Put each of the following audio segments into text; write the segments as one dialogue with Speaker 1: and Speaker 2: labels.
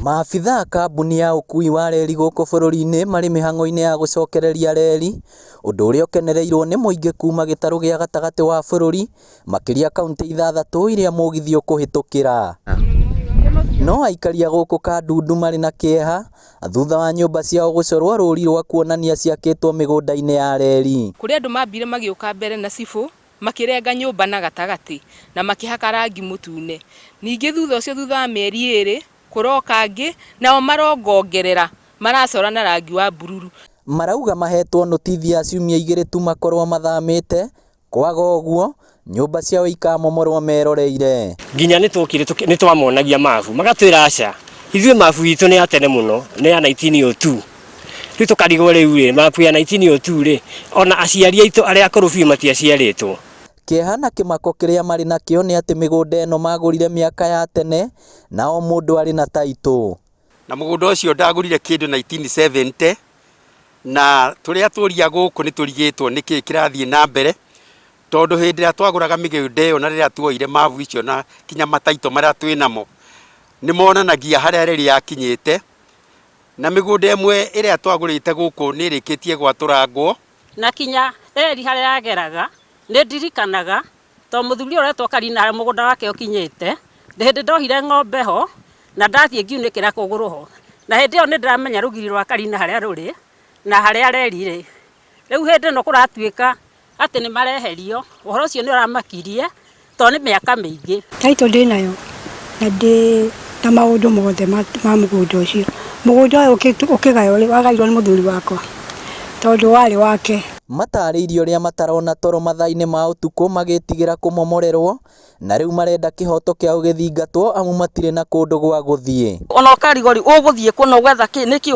Speaker 1: Maabitha a kambuni ya ũkui wa reri gũkũ bũrũri-inĩ marĩ mĩhang'o-inĩ ya gũcokereria reri, ũndũ ũrĩa ũkenereirwo nĩ mũingĩ kuma gĩtarũ gĩa gatagatĩ wa bũrũri makĩria kauntĩ ithathatũ iria mũgithi ũkũhĩtũkĩra. No aikari a gũkũ Kandundu marĩ na kĩeha thutha wa nyũmba ciao gũcorwo rũri rwa kuonania ciakĩtwo mĩgũnda-inĩ ya reri.
Speaker 2: Kũrĩ andũ mambire magĩũka mbere na cibũ makĩrenga nyũmba na gatagatĩ na makĩhaka rangi mũtune. Ningĩ thutha ũcio thutha wa mĩeri ĩrĩ kũroka angĩ nao marongongerera maracora na rangi wa bururu.
Speaker 1: Marauga mahetwo notithi ya ciumia 2 tu makorwo mathamĩte, kwaga ũguo nyũmba ciao ikamomorwo meroreire.
Speaker 3: Nginya nĩ twokire nĩ twamonagia mabu magatwĩra aca ithuĩ mabu itũ nĩ ya tene mũno, nĩ ya 1902. Rĩu tũkarigwo rĩu rĩ, mabu ya 1902 rĩ, ona aciari aitũ arĩa akũrũ biũ matiaciarĩtwo.
Speaker 1: Kĩeha na kĩmako kĩrĩa marĩ nakĩo nĩ atĩ mĩgũnda ĩno magũrire mĩaka ya tene na o mũndũ arĩ na taitũ.
Speaker 4: Na mũgũnda ũcio ndagũrire kĩndũ 1970 na tũrĩa tũria gũkũ nĩ tũrigĩtwo nĩkĩ kĩrathiĩ na mbere, tondũ hĩndĩ ĩrĩa twagũraga mĩgũnda ĩyo na rĩrĩa tuoire mabu icio na kinya mataito marĩa twĩ namo nĩ monanagia harĩa reri yakinyĩte, na mĩgũnda ĩmwe ĩrĩa twagũrĩte gũkũ nĩ ĩrĩkĩtie gwatũrangwo.
Speaker 5: Na kinya reri harĩa yageraga nĩ ndirikanaga to mũthuri ũretwo Karina harĩa mũgũnda wake ũkinyĩte, nĩ hĩndĩ ndohire ng'ombe ho na ndathiĩ ngiunĩkĩra kũgũrũ ho, na hĩndĩ ĩyo nĩ ndĩramenya rũgiri rwa Karina harĩa rũrĩ na harĩa reri rĩ. Rĩu hĩndĩ ĩno kũratuĩka atĩ nĩ mareherio, ũhoro ũcio nĩ ũramakirie tondũ nĩ mĩaka mĩingĩ.
Speaker 6: Taitũ ndĩnayo na ndĩ na maũndũ mothe ma mũgũnda ũcio. Mũgũnda ũyũ ũkĩgaywo rĩ, wagairwo nĩ mũthuri wakwa tondũ warĩ wake.
Speaker 1: Matarĩirie ũrĩa matarona toro mathaa-inĩ ma ũtukũ magĩtigĩra kũmomorerwo na rĩu marenda kĩhoto kĩao gĩthingatwo amu matirĩ na kũndũ gwa gũthiĩ.
Speaker 7: Ona ũkarigwo rĩ, ũgũthiĩ kũ na ũgwetha kĩ, nĩkĩ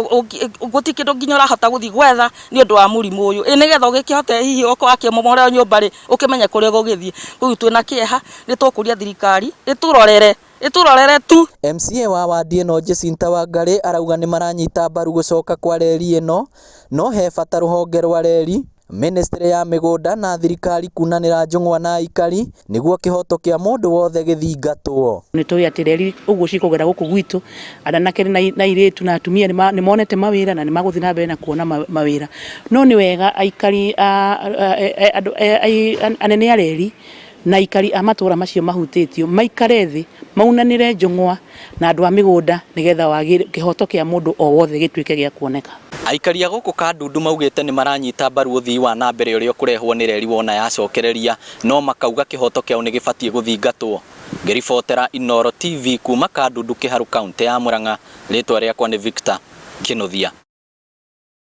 Speaker 7: gũtirĩ kĩndũ nginya ũrahota gũthiĩ gwetha nĩ ũndũ wa mũrimũ ũyũ. Ĩ nĩgetha ũgĩkĩhote hihi okorwo wakĩmomorerwo nyũmba rĩ, ũkĩmenye kũrĩa ũgũgĩthiĩ. Rĩu twĩna kĩeha, nĩ tũkũria thirikari ĩtũrorere, ĩtũrorere tu.
Speaker 1: MCA wa wadi ĩno Jacinta Wangari arauga nĩ maranyita mbaru gũcoka kwa reri ĩno, no he bata rũhonge rwa reri, ministry ya mĩgũnda na thirikari kunanĩra njũng'wa na aikari nĩguo kĩhoto kĩa mũndũ wothe gĩthingatwo.
Speaker 8: Nĩ tũĩ atĩ reri ũguo cikũgera gũkũ gwitũ, anake na airĩtu na atumia nĩ monete mawĩra na nĩ magũthiĩ na mbere na kuona mawĩra. No nĩ wega aikari andũ anene a reri na aikari a matũra macio mahutĩtio maikare thĩ maunanĩre njũng'wa na andũ a mĩgũnda nĩgetha kĩhoto kĩa mũndũ o wothe gĩtuĩke gĩa kuoneka.
Speaker 1: Aikari a gũkũ Kandundu maugĩte nĩ maranyita mbaru ũthii wa na mbere ũrĩa ũkũrehwo nĩ reri wona yacokereria, no makauga kĩhoto kĩao nĩ gĩbatiĩ gũthingatwo. Ngĩribotera Inooro TV kuma Kandundu Kĩharu, kaũntĩ ya Murang'a, rĩtwa rĩakwa nĩ Victor Kĩnuthia.